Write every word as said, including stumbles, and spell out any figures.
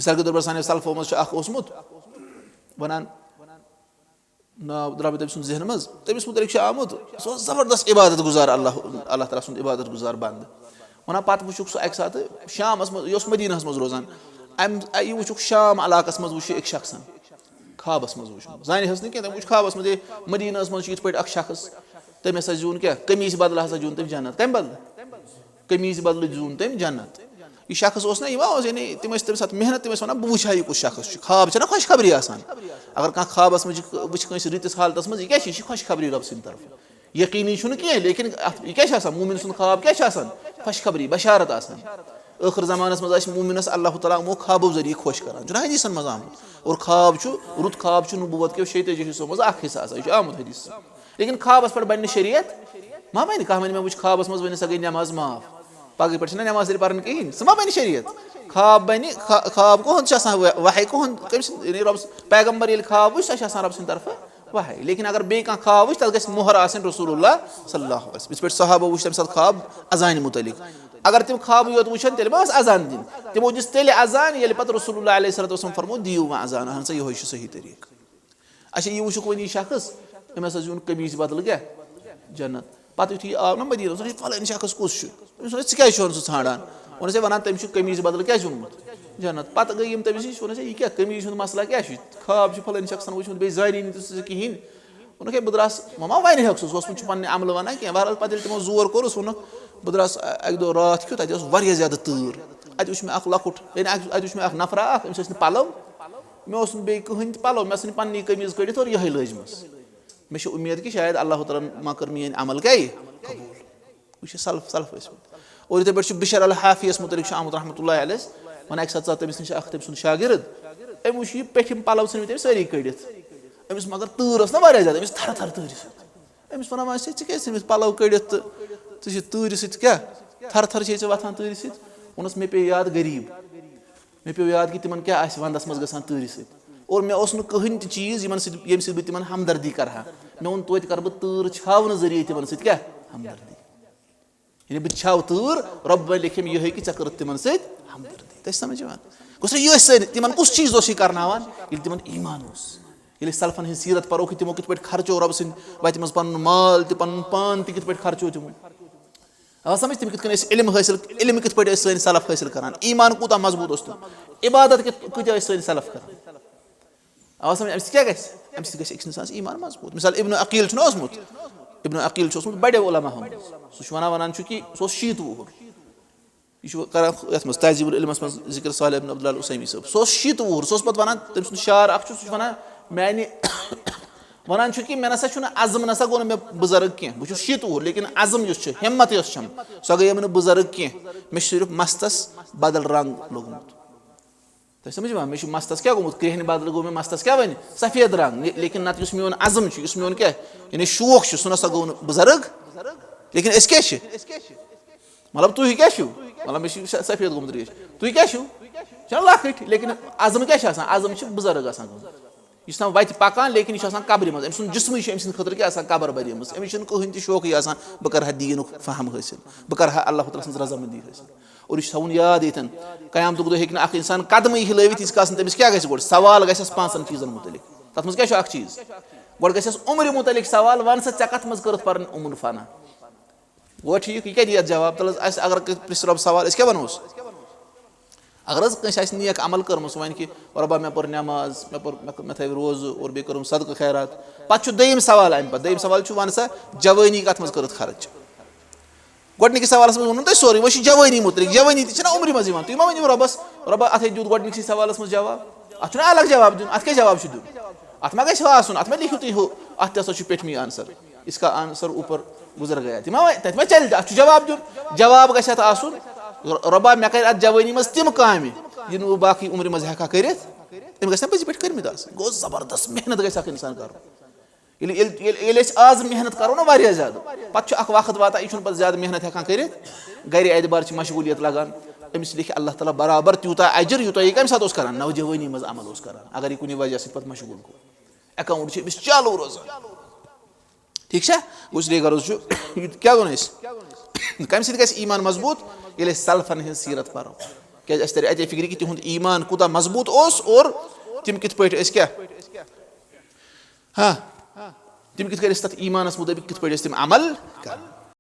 مثال کے طور پر سانیو سلفو منٛز چھُ اکھ اوسمُت، وَنان، ناو درٛاو مےٚ تٔمۍ سُنٛد ذہنہٕ منٛز، تٔمِس مُتعلِق چھُ آمُت، سُہ اوس زبردست عبادت گُزار، اللہ، اللہ تعالیٰ سُنٛد عبادت گُزار بنٛدٕ۔ وَنان پَتہٕ وٕچھُکھ سُہ اَکہِ ساتہٕ شامَس منٛز، یہِ اوس مدیٖنَس منٛز روزان، اَمہِ، یہِ وٕچھُکھ شام علاقَس منٛز وٕچھ یہِ أکۍ شخصن، خوابَس منٛز وٕچھُن، زانہِ ہَس نہٕ کینٛہہ، تٔمۍ وٕچھ خوابَس منٛز، ہے، مدیٖنَس منٛز چھُ یِتھ پٲٹھۍ اَکھ شخص، تٔمۍ ہسا زیوٗن کیٛاہ، قمیٖض بدلہٕ ہسا زیوٗن تٔمۍ جنت۔ کَمہِ بدلہٕ؟ قمیٖض بدلہٕ زیوٗن تٔمۍ جنت۔ یہِ شخص اوس نہ یِوان، اوس، یعنی تِم ٲسۍ تَمہِ ساتہٕ محنت، تِم ٲسۍ وَنان، بہٕ وٕچھِ ہا یہِ کُس شخص چھُ۔ خواب چھَنہ خۄشخبری آسان؟ اگر کانٛہہ خوابَس منٛز چھِ وٕچھِ کٲنٛسہِ رٕتِس حالتَس منٛز، یہِ کیٛاہ چھِ؟ یہِ چھِ خۄشخبری رۄبہٕ سٕنٛدِ طرفہٕ۔ یقیٖنی چھُنہٕ کینٛہہ، لیکن اَتھ، یہِ کیٛاہ چھِ آسان؟ مومِن سُنٛد خواب کیٛاہ چھُ آسان؟ خۄشخبری، بشارت آسان۔ ٲخٕر زمانَس منٛز آسہِ مومِنَس اللہ تعالیٰ یِمو خوابو ذٔریعہٕ خۄش کران۔ چھُنہ حدیثَن منٛز آمُت؟ اور خواب چھُ، رُت خواب چھُ نبوت کیو شیٚیہِ تٲجی حصو منٛز اَکھ حصہٕ آسان۔ یہِ چھُ آمُت حدیثَس منٛز۔ لیکن خوابس پٮ۪ٹھ بنہِ نہٕ شریعت، ما بنہِ؟ کانٛہہ ونہِ، مےٚ وٕچھ خوابس منٛز، وۄنۍ ہسا گٔے نٮ۪ماز معاف، پگہٕکۍ پٮ۪ٹھ چھِنہٕ نٮ۪ماز تیٚلہِ پرٕنۍ کِہیٖنۍ، سُہ ما بنہِ شریعت؟ خواب بنہِ، خا-، خواب کُہُنٛد چھُ آسان؟ وح-، وحی کُہُنٛد؟ کٔمۍ سٕنٛد؟ یعنی رۄبس، پیغمبر ییٚلہِ خواب وٕچھِ، سۄ چھِ آسان رۄبہٕ سٕنٛدِ طرفہٕ وحی۔ لیکن اگر بیٚیہِ کانٛہہ خواب وٕچھِ، تتھ گژھِ مۄہر آسٕنۍ رسول اللہ صلی اللہ علیہ وسلم۔ یِتھ پٲٹھۍ صحابہ وٕچھ تمہِ ساتہٕ خواب اذانہِ متعلق۔ اگر تِم خوابٕے یوت وٕچھن، تیٚلہِ ما ٲس اذان دِنۍ؟ تِمو دِژ تیٚلہِ اذان، ییٚلہِ پتہٕ رسول اللہ علیہ الصلوۃ والسلام فرموو، دِیِو وۄنۍ اذان۔ اہن سا، یِہوٚے چھُ صحیح طریٖقہٕ۔ اچھا، یہِ وٕچھُکھ وۄنۍ یہِ شخص، أمۍ ہسا زیوٗن قمیٖض بدلہٕ کیٛاہ؟ جنت۔ پتہٕ یُتھُے یہِ آو نہ مدیٖنہ، دوٚپُن، "یہِ فلٲنۍ شخص کُس چھُ؟" أمِس ووٚن، "ژٕ کیٛازِ چھُکھ نہٕ سُہ ژھانٛڈان؟" ووٚنُس، "ہے، وَنان تٔمۍ چھُ قمیٖض بدلہٕ کیٛازِ اوٚنمُت؟ جنت۔" پتہٕ گٔے یِم تٔمِس نِش، ووٚنُس، "ہے، یہِ کیٛاہ قمیٖض ہُنٛد مسلہٕ کیٛاہ چھُ؟ خواب چھُ فلٲنۍ شخصن وٕچھمُت، بیٚیہِ زٲنی نہٕ تہِ سُہ کِہیٖنۍ۔" ووٚنُکھ، "ہے، بہٕ درٛاس، مما وَنہِ ہیوٚکھ سُہ، سُہ اوس، چھُ پننہِ عملہٕ وَنان کینٛہہ۔" بہرحال، پتہٕ ییٚلہِ تِمو زور کوٚرُس، ووٚنُکھ، "بہٕ درٛاس اَکہِ دۄہ راتھ کیُتھ، اَتہِ ٲس واریاہ زیادٕ تۭر۔ اَتہِ وٕچھ مےٚ اَکھ لۄکُٹ، یعنی اَکہِ، اَتہِ وٕچھ مےٚ اَکھ نفرا اَکھ، أمِس ٲسۍ نہٕ پَلو۔" مےٚ اوس نہٕ بیٚیہِ کٕہٕنۍ تہِ پَلو، مےٚ ٲس نہٕ پَننی قمیٖض کٔڑِتھ اور یِہوٚے لٲجمٕژ۔ مےٚ چھِ اُمید کہِ شاید اللہ تعالیٰ ہَن ما کٔر میٛٲنۍ عمل گٔے قبوٗل۔ وٕچھ یہِ سلف، سلف ٲسۍ مٕتۍ۔ اور یِتھَے پٲٹھۍ چھُ بشر الحافیَس مُتعلق چھُ آمُت رحمتہ اللہ علیہ، وَنان اَکہِ ساتہٕ ژاو تٔمِس نِش اَکھ تٔمۍ سُنٛد شاگرد، أمۍ وٕچھ یہِ پیٚٹھِم پَلو ژھٕنۍ مٕتۍ أمۍ سٲری کٔڑِتھ۔ أمِس مگر تۭر ٲس نہ واریاہ زیادٕ، أمِس تھَرٕ تھَرٕ تۭرِ سۭتۍ۔ أمِس وَنان، "وۄنۍ ژےٚ، ژٕ کیٛازِ ژھٕنۍ مٕتۍ پَلو کٔڑِتھ تہٕ ژٕ چھِ تۭرِ سۭتۍ کیٛاہ؟ تھَرٕ تھَرٕ چھے ژےٚ وۄتھان تۭرِ سۭتۍ؟" ووٚنُس، "مےٚ پیٚیہِ یاد غریٖب۔" مےٚ پیوٚو یاد کہِ تِمن کیٛاہ آسہِ ونٛدس منٛز گژھان تۭرِ سۭتۍ۔ اور مےٚ اوس نہٕ کٕہٕنۍ تہِ چیٖز یِمن سۭتۍ، ییٚمہِ سۭتۍ بہٕ تِمن ہمدردی کرٕ ہا۔ مےٚ ووٚن، توتہِ کرٕ بہٕ تۭر چھاونہٕ ذٔریعہٕ تِمن سۭتۍ کیٛاہ؟ ہمدردی۔ یعنی بہٕ تہِ چھاوٕ تۭر، رۄب وۄنۍ لیکھِم یِہوٚے کہِ ژےٚ کٔرٕتھ تِمن سۭتۍ ہمدردی۔ تۄہہِ چھِ سمجھ یِوان؟ گوٚژھ نہ یِہوٚے سٲنۍ، تِمن کُس چیٖز اوس یہِ کرناوان؟ ییٚلہِ تِمن ایمان اوس۔ ییٚلہِ سلفن ہٕنٛز سیٖرت پرو کہِ تِمو کِتھ پٲٹھۍ خرچو رۄبہٕ سٕنٛدِ وتہِ منٛز پنُن مال تہِ، پنُن پان تہِ کِتھ پٲٹھۍ خرچو تِمو۔ آ سمجھ، تِم کِتھ کٔنۍ ٲسۍ علم حٲصِل، علم کِتھ پٲٹھۍ ٲسۍ سٲنۍ سلف حٲصِل کران، ایمان کوٗتاہ مضبوٗط اوس تِم، عبادت کِتھ، کۭتیٛاہ ٲسۍ سٲنۍ سلف کران۔ آ سمجھ، اَمہِ سۭتۍ کیٛاہ گژھِ؟ اَمہِ سۭتۍ گژھِ أکِس اِنسانَس ایمان مضبوٗط۔ مثال، ابن عقیل چھُنہ اوسمُت؟ ابن عقیل چھُ اوسمُت بڑیو علماہو منٛز۔ سُہ چھُ وَنان، وَنان چھُ کہِ سُہ اوس شیٖتہٕ وُہُر۔ یہِ چھُ کران یَتھ منٛز تہذیٖب العلمَس منٛز ذِکر، صالح ابن عبداللہ العثیمی صٲب۔ سُہ اوس شیٖتہٕ وُہُر، سُہ اوس پَتہٕ وَنان، تٔمۍ سُنٛد شعر اَکھ چھُ، سُہ چھُ وَنان، میٛانہِ وَنان چھُ کہِ مےٚ نسا چھُنہٕ عزم نسا گوٚو نہٕ مےٚ بُزرگ کینٛہہ، بہٕ چھُس شیٖتہٕ وُہُر، لیکن عزم یُس چھُ، ہمت یۄس چھَم، سۄ گٔیَم نہٕ بُزرگ کینٛہہ۔ مےٚ چھُ صرف مستَس بدل رنٛگ لوٚگمُت۔ تۄہہِ سمجھ یِوان؟ مےٚ چھُ مستَس کیٛاہ گوٚمُت؟ کرٛیٚہنہِ بدلہٕ گوٚو مےٚ مستَس کیٛاہ وَنہِ؟ سفید رنٛگ۔ لے-، لیکن نَتہٕ یُس میون عزم چھُ، یُس میون کیٛاہ، یعنی شوق چھُ، سُہ نسا گوٚو نہٕ بُزرگ۔ لیکن أسۍ کیٛاہ چھِ؟ مطلب، تُہۍ کیٛاہ چھِو؟ مطلب، مےٚ چھُ س-، سفید گوٚمُت ریش۔ تُہۍ کیٛاہ چھِو؟ چھِنہ لۄکٕٹۍ، لیکن عزم کیٛاہ چھُ آسان؟ عزم چھُ بُزرگ آسان گوٚمُت۔ یہِ چھُ آسان وَتہِ پَکان، لیکن یہِ چھُ آسان قبرِ منٛز۔ أمۍ سُنٛد جسمٕے چھُ أمۍ سٕنٛدِ خٲطرٕ کیٛاہ آسان؟ قبر بَنیمٕژ۔ أمِس چھُنہٕ کٕہٕنۍ تہِ شوقٕے آسان، بہٕ کَرٕ ہا دیٖنُک فہم حٲصِل، بہٕ کَرٕ ہا اللہ تعالیٰ سٕنٛز رضامندی حٲصِل۔ اور یہِ چھُ تھاوُن یاد ییٚتٮ۪ن، قیامتُک دۄہ ہیٚکہِ نہٕ اَکھ اِنسان قدمٕے ہِلٲوِتھ، ییٖتِس کالَس نہٕ تٔمِس کیٛاہ گژھِ گۄڈٕ؟ سوال گژھٮ۪س پانٛژَن چیٖزَن مُتعلِق۔ تَتھ منٛز کیٛاہ چھُ اَکھ چیٖز؟ گۄڈٕ گژھٮ۪س عمرِ مُتعلِق سوال، وَن سا، ژےٚ کَتھ منٛز کٔرٕتھ پَرٕنۍ عمر فنا؟ گوٚو ٹھیٖک، یہِ کیٛاہ دِیَتھ جواب؟ تَلہٕ حظ، اَسہِ اگر کٲنٛسہِ پرٛژھِ رۄب سوال، أسۍ کیٛاہ وَنوس؟ اگر حظ کٲنٛسہِ آسہِ نیک عمل کٔرمٕژ، وۄنۍ کہِ رۄبا، مےٚ پٔر نٮ۪ماز، مےٚ پٔر، مےٚ کٔر، مےٚ تھٲوۍ روزٕ اور بیٚیہِ کٔرٕم صدقہٕ خیرات، پَتہٕ چھُ دوٚیِم سوال اَمہِ پَتہٕ، دوٚیِم سوال چھُ، وَن سا، جوٲنی کَتھ منٛز کٔرٕتھ خرٕچ؟ گۄڈٕنِکِس سوالَس منٛز ووٚنوُ تۄہہِ سورُے، وۄنۍ چھُ جوٲنی مُتعلِق، جوٲنی تہِ چھِنہ عمرِ منٛز یِوان، تُہۍ ما ؤنِو رۄبَس، رۄبا، اَتھ ہے دیُت گۄڈٕنِکسٕے سوالَس منٛز جواب، اَتھ چھُنہ الگ جواب دیُن، اَتھ کیٛاہ جواب چھُ دیُن؟ اَتھ ما گژھِ ہُہ آسُن، اَتھ ما لیکھِو تُہۍ ہُہ، اَتھ تہِ ہسا چھُ پٮ۪ٹھمٕے answer۔ اس کا answer اوپر گزر گیا۔ تہِ ما وَ-، تَتہِ ما چَلہِ؟ اَتھ چھُ جواب دیُن۔ جواب گژھِ اَتھ آسُن، ر-، رۄبا، مےٚ کَرِ اَتھ جوٲنی منٛز تِم کامہِ، یِم نہٕ بہٕ باقٕے عمرِ منٛز ہٮ۪کہٕ ہا کٔرِتھ۔ تِم گژھِ نا پٔزی پٲٹھۍ کٔرمٕتۍ آسٕنۍ۔ گوٚو زبردست محنت گژھِ اَکھ اِنسان کَرُن۔ ییٚلہِ، ییٚلہِ، ییٚلہِ، ییٚلہِ أسۍ آز محنت کَرو نا واریاہ زیادٕ، پَتہٕ چھُ اَکھ وقت واتان، یہِ چھُنہٕ پَتہٕ زیادٕ محنت ہٮ۪کان کٔرِتھ۔ گَرِ اعتبار چھِ مشغوٗلیت لَگان۔ أمِس لیکھِ اللہ تعالیٰ برابر تیوٗتاہ اجر، یوٗتاہ یہِ کَمہِ ساتہٕ اوس کَران؟ نوجوٲنی منٛز عمل اوس کَران۔ اگر یہِ کُنہِ وجہ سۭتۍ پَتہٕ مشغوٗل گوٚو۔ Account چھُ أمِس چالوٗ روزان۔ ٹھیٖک چھا؟ گوٚو اس لیے غرض چھُ، یہِ کیٛاہ ووٚن اَسہِ؟ کَمہِ سۭتۍ گژھِ ایٖمان مضبوٗط؟ ییٚلہِ أسۍ سلفن ہٕنٛز سیٖرت پَرو۔ کیازِ اَسہِ تَرِ اَتے فِکرِ کہِ تِہُنٛد ایٖمان کوٗتاہ مضبوٗط اوس اور تِم کِتھ پٲٹھۍ ٲسۍ کیٛاہ، ہاں، تِم کِتھ کٔنۍ ٲسۍ تَتھ ایٖمانَس مُطٲبِق کِتھ پٲٹھۍ ٲسۍ تِم عمل کران۔